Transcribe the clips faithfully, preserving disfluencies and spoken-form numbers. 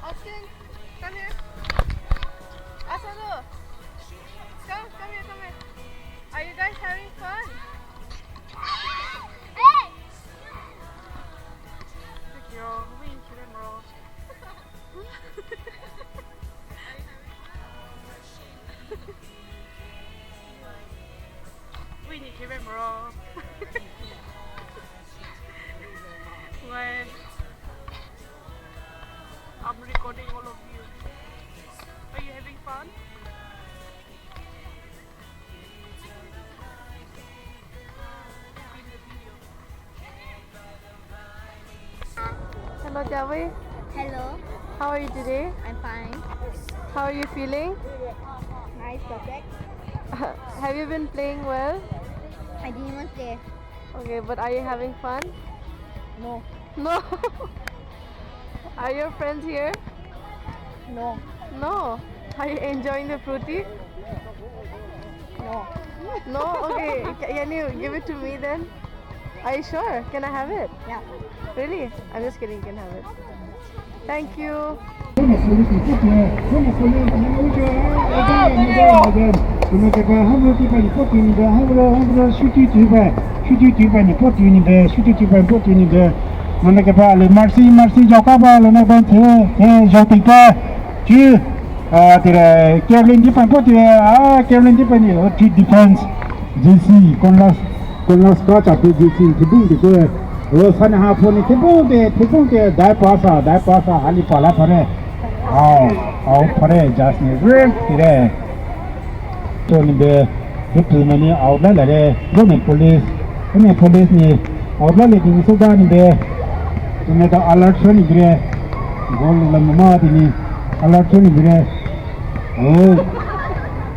Austin, come here. Asano, come, come here, come here. Are you guys having fun? Hey! Good girl. Wait, you didn't roll. Wait, you didn't roll. Wait. I'm recording all of you. Are you having fun? Hello, Javi. Hello. How are you today? I'm fine. How are you feeling? Nice, perfect. Have you been playing well? I didn't even play. Okay, but are you having fun? No. No? Are your friends here? No. No? Are you enjoying the fruity? No. No? Okay, ca-, can you give it to me then? Are you sure? Can I have it? Yeah. Really? I'm just kidding, you can have it. Thank you. Mercy, mercy, jao kaba, lona ban the, the, jao tingka. Chu, ah, tire, Kevin di pan po tire, ah, Kevin di pan ni, oh, three defense. J C, Konlas, Konlas ka cha tu J C, thibung de ke. Oh, sana ha po ni, thibung de, thibung de, dai pasa, dai pasa, hali pala pare. Au, au pare, just ni, ring, tire. So ni be, Hippi mani out la la re, Women Police, Women Police ni out la le ding so da ni be, ni ta alert so ni be, goal la mama di ni alert so ni be, oh,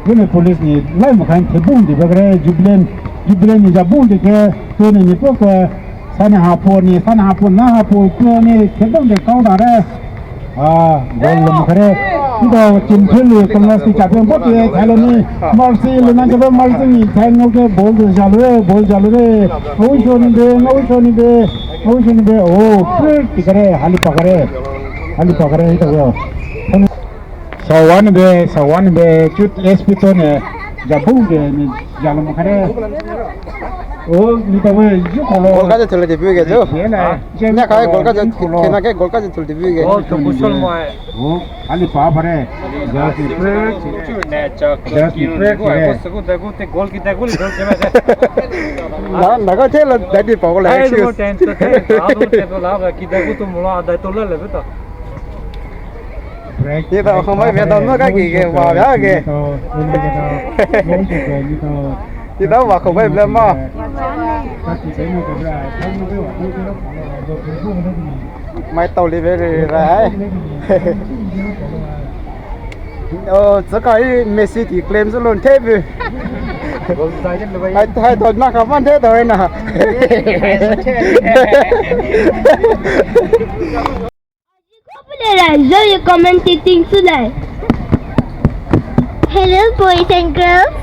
Women Police ni lai ma kan the bung di ba re, Jubilee, Jubilee ni ja bung di ke, so ni ni po ke, sana ha po ni, sana ha po na ha po ke ni the bung de kau da re. Ah, goal lo mukare. Ida chimthulu Konlas ni champion bot ye thalo ni. Mercy lo na kebe Mercy ni thalo ke ball do jalo re, ball jalo re. Oi shoni be, oi shoni be, oi shoni be. Oh, tikare, hali pakare. Hali pakare ita go. Sawan be, sawan be, chut S P to ne. Jabu ge ni jalo mukare. Oh, ni ta we ju kolo. Goal ka je thulu debut ge jo. Ye na. Nya kai goal ka je, kena ke goal ka je thulu debut ge. Oh, to kusol mai. Oh, ali pa pare. Just ni break. Just ni break. Ko se ko da ko te goal ki da goal goal ke ma. Na, na ka thelo dadi pa ko la. Ai, mo ten to te. A do te to la ki da ko to mo la da to la le ta. Break. Kita break, khamai break, bia tau na ka ki ke ba bia ke. Kita ba khamai bia ma. Mai tau le be re ra ai. Oh, tsaka i Messi ti claim so lon te bu. Hai, hai to na ka man te to na. Hello, boys and girls.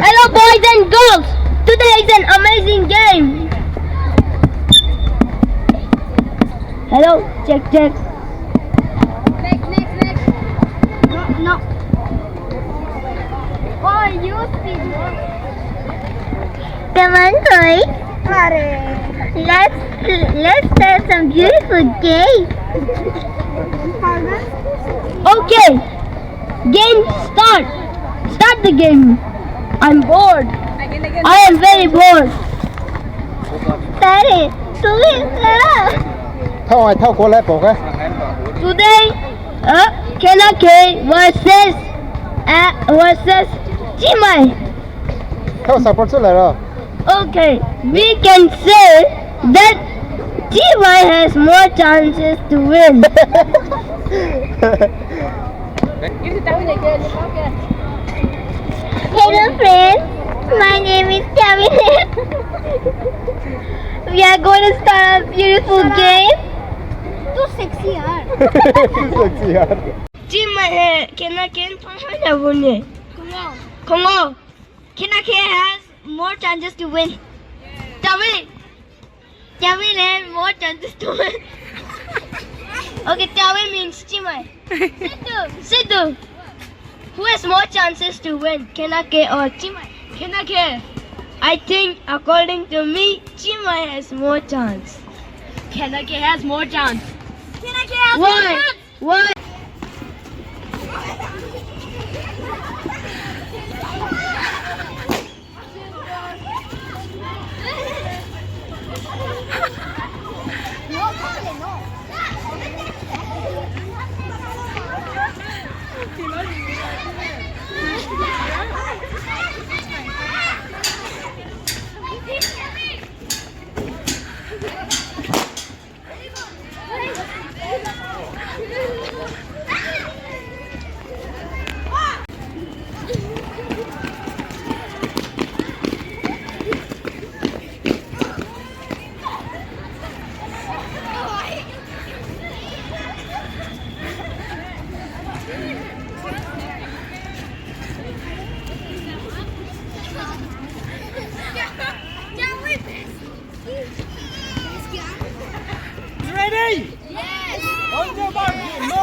Hello, boys and girls. Today is an amazing game. Hello, check, check. Next, next, next. No, no. Oh, you speak. Come on, boys. Let's, let's have some beautiful cake. Okay. Game start. Start the game. I'm bored. I am very bored. Daddy, today, uh, ထဝ်ႈ ထဝ်ႈၵေႃႈလႆႈပေႃးၵႃႈ today, uh, K N K versus, uh, versus Chiu Mai. ထဝ်ႈ support သူလႄႈ Okay, we can say that Chiu Mai has more chances to win. Hello friends, my name is Tammy. We are going to start a beautiful game. Too sexy, yaar. Too sexy, yaar. Chiu Mai hai, K N K hai, thong hai da bone. Kongo. Kongo. K N K has more chances to win. Tawi. Tawi has more chances to win. Okay, Tawi means Chiu Mai. Situ. Situ. Who has more chances to win? K N K or Chiu Mai? K N K. I think, according to me, Chiu Mai has more chance. K N K has more chance. K N K has more chance. Why? Why? Ready? Yes! On your mark. No,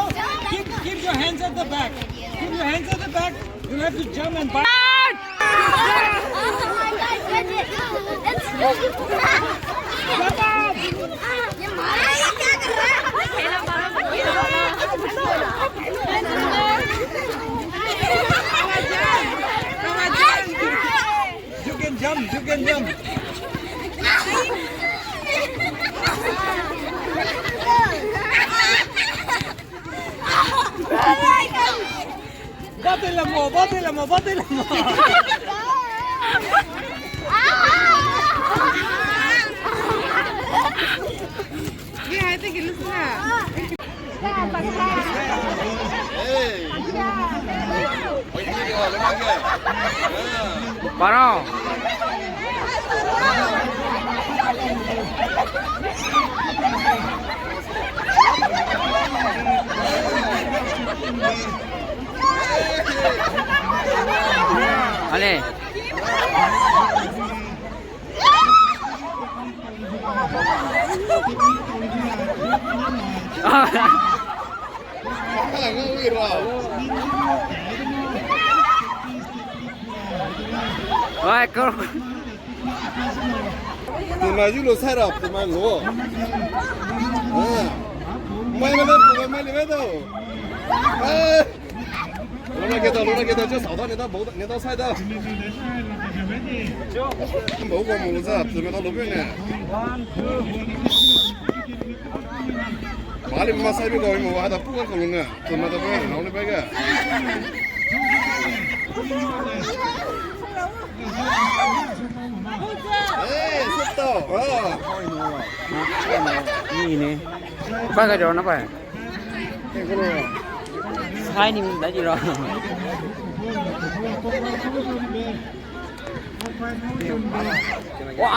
keep, keep your hands at the back. Keep your hands at the back. You have to jump and bite. Jump up! You can jump, you can jump. Bate lamo, bate lamo, bate lamo. Yeah, I think it looks like. Parao. Ale. Wai, kau. Tuma yu lo sai ra, tuma lo. Ah. Mai, mai, mai, mai, mai, mai, mai. Lo na ke ta, lo na ke ta, just sao ta, ne ta, bo ta, ne ta sai ta. Bo ko mo sa, tuma ta lo pe ne. Bali ma sai pe ko mo wa ta pu ko lo ne. Tuma ta pe, lo ne pe ke. Hey, sit down. Ah. Ni ne. Pa ka jo na pa. Sai ni da ji ro. Wa.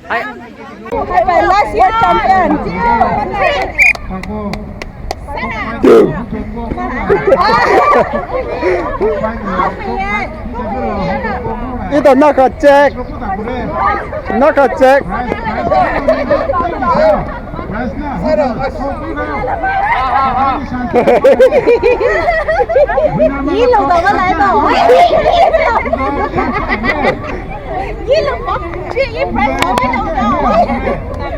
Hai. Hai, last year champion. Ito, naka check. Naka check. Yellow, the one I know. Yellow, you press the window now.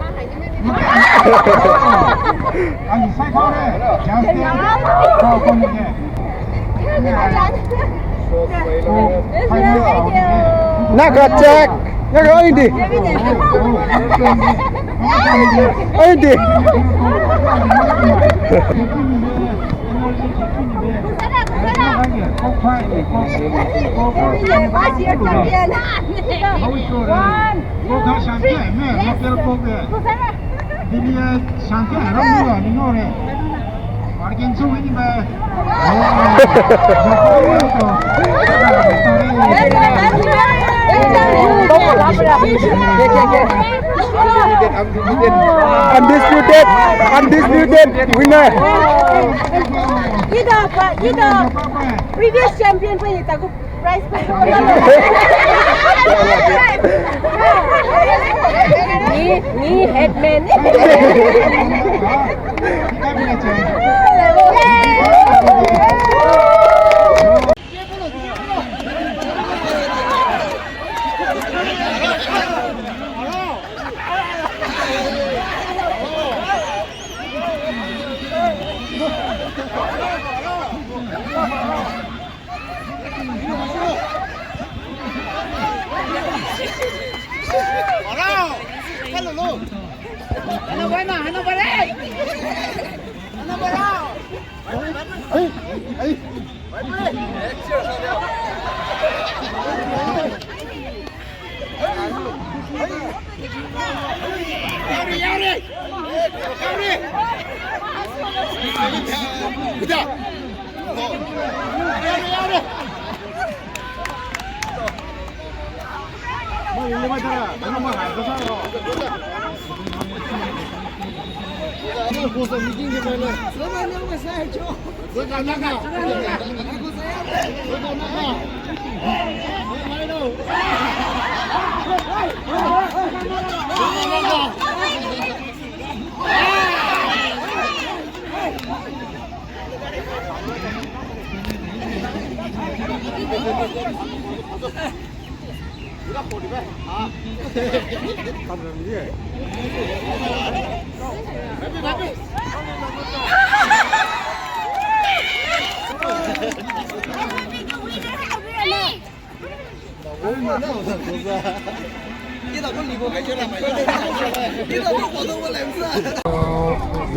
Naka check. Naka oindi. Oindi. Undisputed, undisputed winner. Ida, ida previous champion pa ita ko prize pa. Ni, ni headman.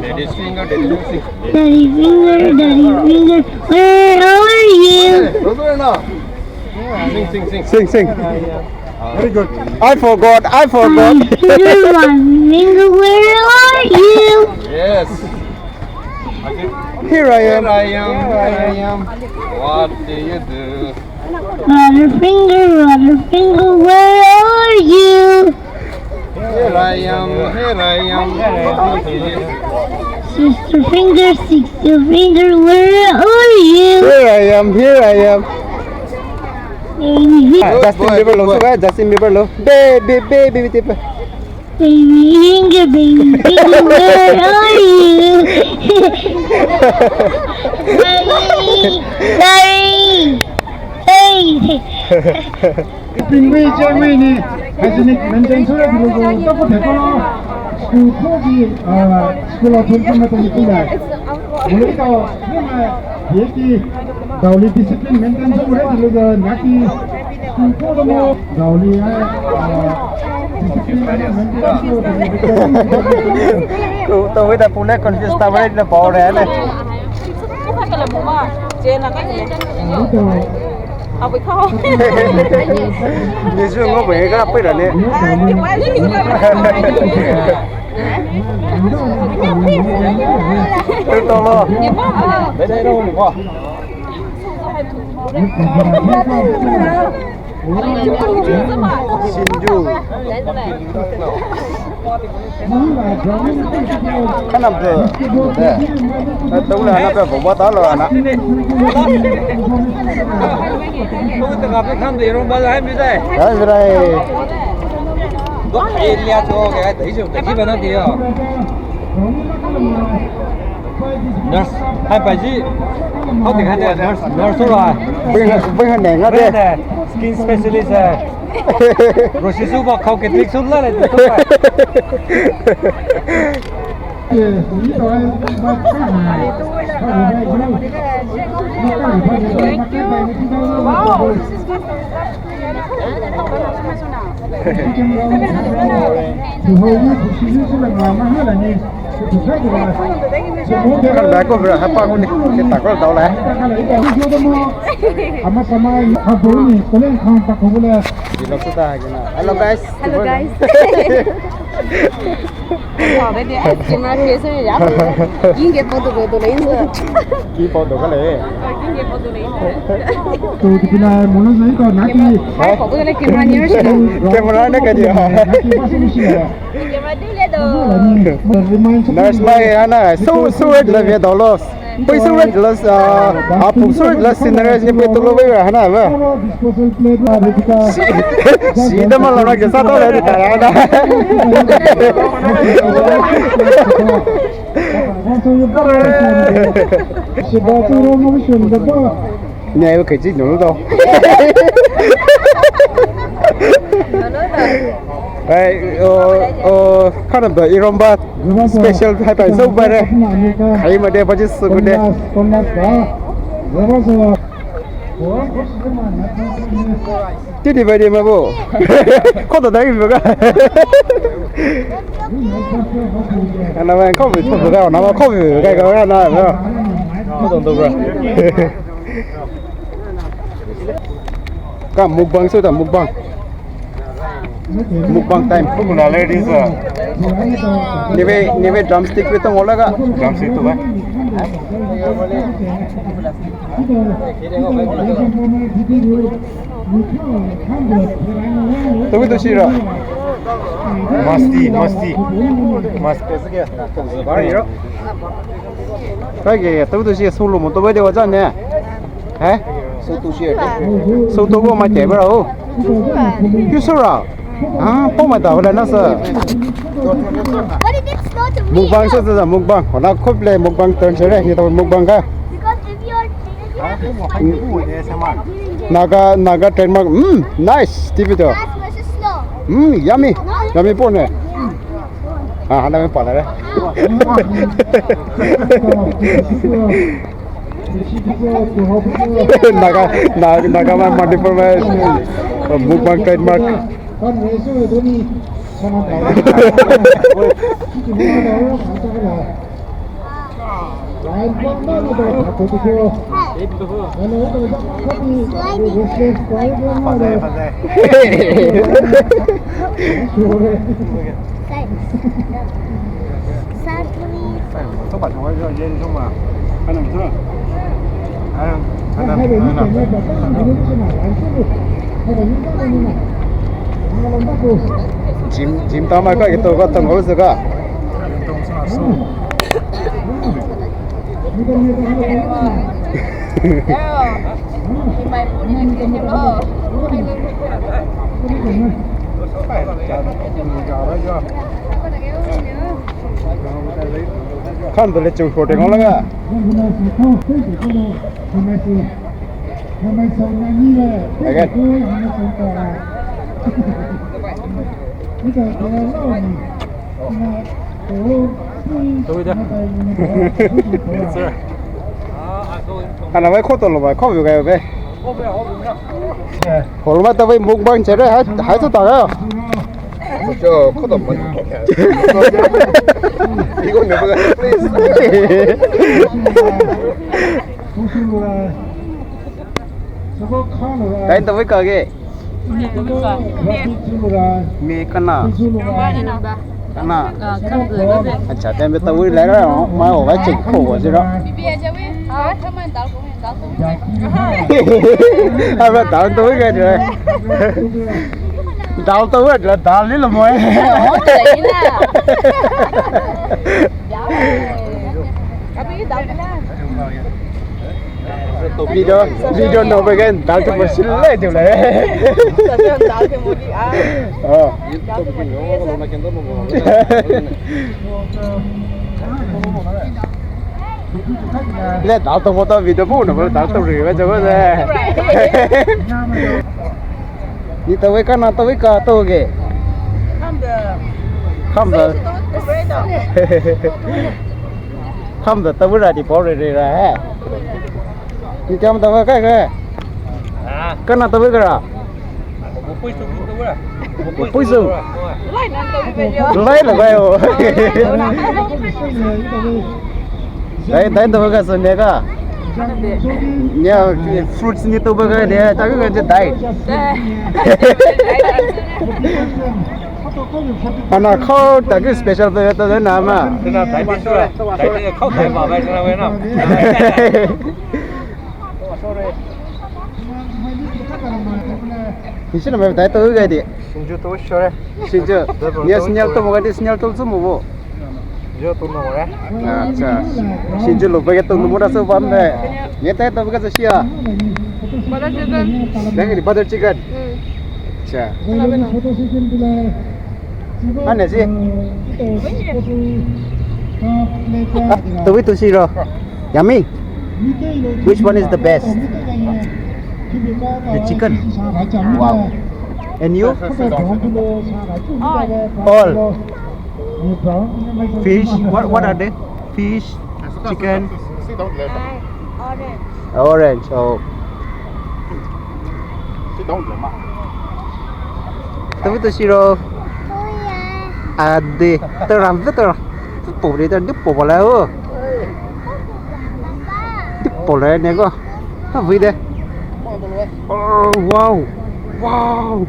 Daddy finger, daddy finger, where are you? Sing, sing, sing. Sing, sing. Very good. I forgot, I forgot. One finger, one finger, where are you? Yes. Here I am. Here I am. Here I am. What do you do? Water finger, water finger, where are you? Here I am, here I am. Sister finger, sister finger, where are you? Here I am, here I am. Baby. Justin Bieber lo, good boy. Justin Bieber lo. Baby, baby, baby. Baby finger, baby finger, where are you? Daddy, daddy, hey. Pingwei chewei ni hygienic maintain sure di lo, taku thekolo. School ko ki, ah, school authority ma tong ki la. Mulai tao, ni ma, ye ki, daoli discipline maintain sure di lo, naki. Ko to wei da pule confuse ta wei na pao re ne. Ni su ngo be ga pe ra ne. Tu to lo. Sinju. Kanam tu. Eh, tu le ana pe bomba ta lo ana. Tu tengah pe kan de rong ba hai mi dai. Hai mi dai. Dok area tu ke hai dai jo, dai ba na dia. Nurse, hai paji. How to handle nurse, nurse ora. Bring her, bring her name, not there. Skin specialist hai. Roshi su ba khao ke trick su la le. Tu ba. Kan bako bra hapa nguni kita kau tahu lah. Ama sama habuni kolen khang tak ko bula. Hello guys. Hello guys. Camera case ya. Inge photo ko to le inge. Ki photo ka le. Inge photo le. To kipina mono sai to naki. Hai photo le camera near se. Camera na ka dia. Naki masuk misi ya. Camera tu le do. Nurse mai ana. So so wait le via dolos. Pui sure jealous, ah, ah, pui sure jealous sinners ni pe tulo bai hana ba. Si, si da ma la na ke sa to le ta na. Ni ayo ke ji no do. Ai, oh, oh, kana ba iromba special hai pa so bare. Hai ma de ba ji su de. Ti di ba di ma bo. Ko to dai ba ga. Ana ba ko bi to ba ga na ba ko bi ga ga na. Ko to do ba. Ka mukbang so ta mukbang. Mukbang time. Mukbang ladies. Niwe niwe drumstick pe to ngola ka. Drumstick to ba. To bi to shira. Masti masti. Masti. Bari ro. Kai ke, tau tu si solo mo to bai de wa zan ne. Hai? Solo tu si. Solo ko ma te bra o. Yu sura. Ah, po ma da wala na sa. Mukbang sa sa mukbang. Wala khop le mukbang turn sere ni to mukbang ka. Naga Naga trademark. Mm, nice. T V to. Mm, yummy. Yummy po ne. Ah, hana me pala re. Naga, Naga, Naga man, Manipur man. Mukbang trademark. Gym, gym tama ka ito ka tong ko ka. Khan dole chu photo ngol ga. Again. Ana wai khoto lo bai, khobi gai be. Hol ma ta bai mukbang chere, hai, hai to ta ga. Cho khoto ma. Igo ne ba, please. Dai ta bai ka ge. Me kana. Kana. Acha, then beta wi lai ra, ma ho ga check ko wa zero. Aba dal to wi ga zero. Dal to wi ga dal ni lo mo. Video, video no begin. Dal to mo sile de le. Dal to mo di ah. Oh. Le dal to mo to video bu no dal to ri ba jo de. Ni to we ka na to we ka to ge. Kham da. Kham da. Ham da tabu ra di pore re ra hai. Ni kam tabu kai kai. Kana tabu kara. Puisu. Lai la bai o. Dai dai tabu ka sone ka. Nia fruits ni tabu ka de ta ka de dai. Ana khao ta ki special pe ta na ma. Tena dai bi sura. Dai khao dai ma bai sura we na. Ni sina me dai to ga di. Sinju to sure. Sinju. Yes, signal to mo ga di, signal to mo bo. Yo to mo ga. Acha. Sinju lo ba ga to mo da so ba me. Ni dai to ga so sia. Butter chicken. Dai ga di butter chicken. Acha. Ana si. Ah, tawi to siro. Yummy. Which one is the best? The chicken. Wow. And you? All. Fish. What, what are they? Fish, chicken. Orange. Oh. Tawi to siro. Ade. Tara ve tara. Pore ta di pore la o. Di pore ne ko. Ha vui de. Oh, wow. Wow.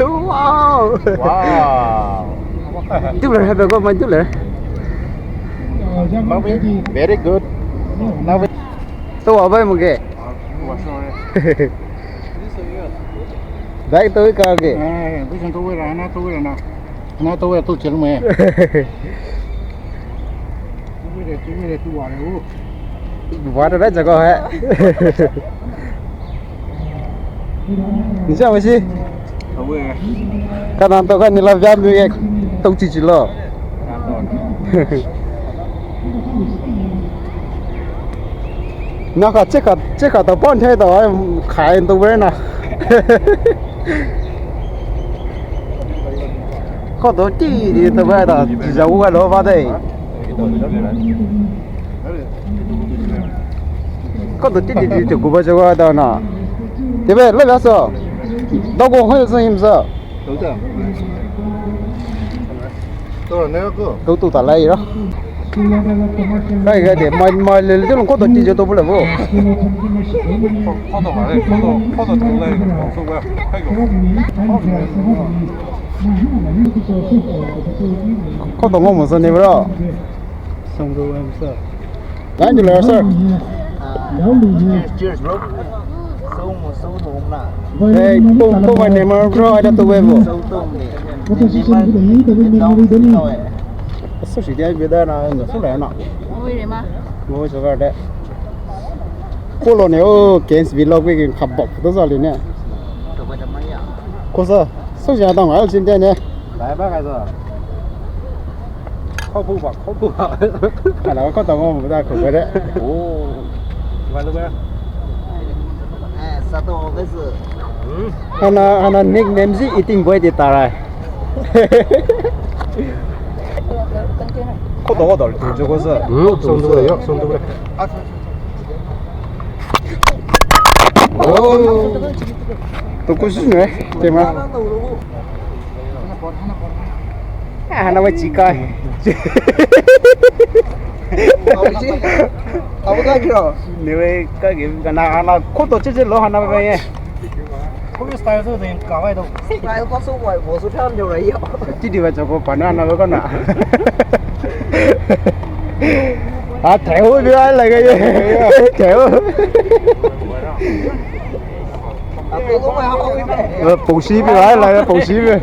Wow. Wow. Di le ha ko mai di le. Very good. Now we to wa bai mo ke. Bai to ka ke. Eh, bu san to wa na to wa na. Na to wa to chel mo. Wa da jaga hai. Ni sa wasi. Ka nan to ka ni la vya mi ek to chi chi lo. Na ka che ka che ka to pon the to khai to we na. Ko to ti di to ba da ji ja u ga lo ba de. Ko to ti ti ti ko ba jaga da na. Te be le ba so. Da ko ho so him so. To ne ko. To to ta lai ro. Kai ga de mai mai le le ko to ti je to bu le bo. Ko to ga le ko to ko to to le ko so ga. Kai go. Ko to mo mo so ne bro. Song do em so. Thank you, sir. Cheers, cheers, bro. Hey, pong pong my name, bro. Ada tu webo. So si dia beda na, so le na. Mo so ga de. Ko lo ne o, Ken's vlog we kin khabok to sa le ne. Ko sa, so ja dang al sin de ne. Bye bye, guys. Khou bu ba, khou bu ba. Ala ko ta ngo mo da ko ga de. Oh. Wa lo ga. Eh, sa to ga se. Hmm. Ana, ana nickname si eating boy de ta ra. Ko to ko to, jo ko se. Hmm, song to yo, song to. Oh. To ko si ne, te ma. Ah, hana wa chikai. Abu ka kiro. Newe ka ge kana hana ko to che che lo hana ba ye. Ko style so den ka wa do. Style ko so wa, wo so tham jo ra yo. Ti di wa cho ko pa na na ko na. Ah, thai ho bi ai la ga ye. Thai ho. Pongsi bi ai la, pongsi bi.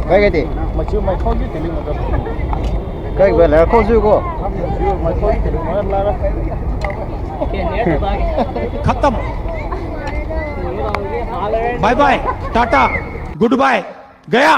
Kai ga de. Kai ga la ko su ko. खत्म। Bye bye, tata, good bye, गया।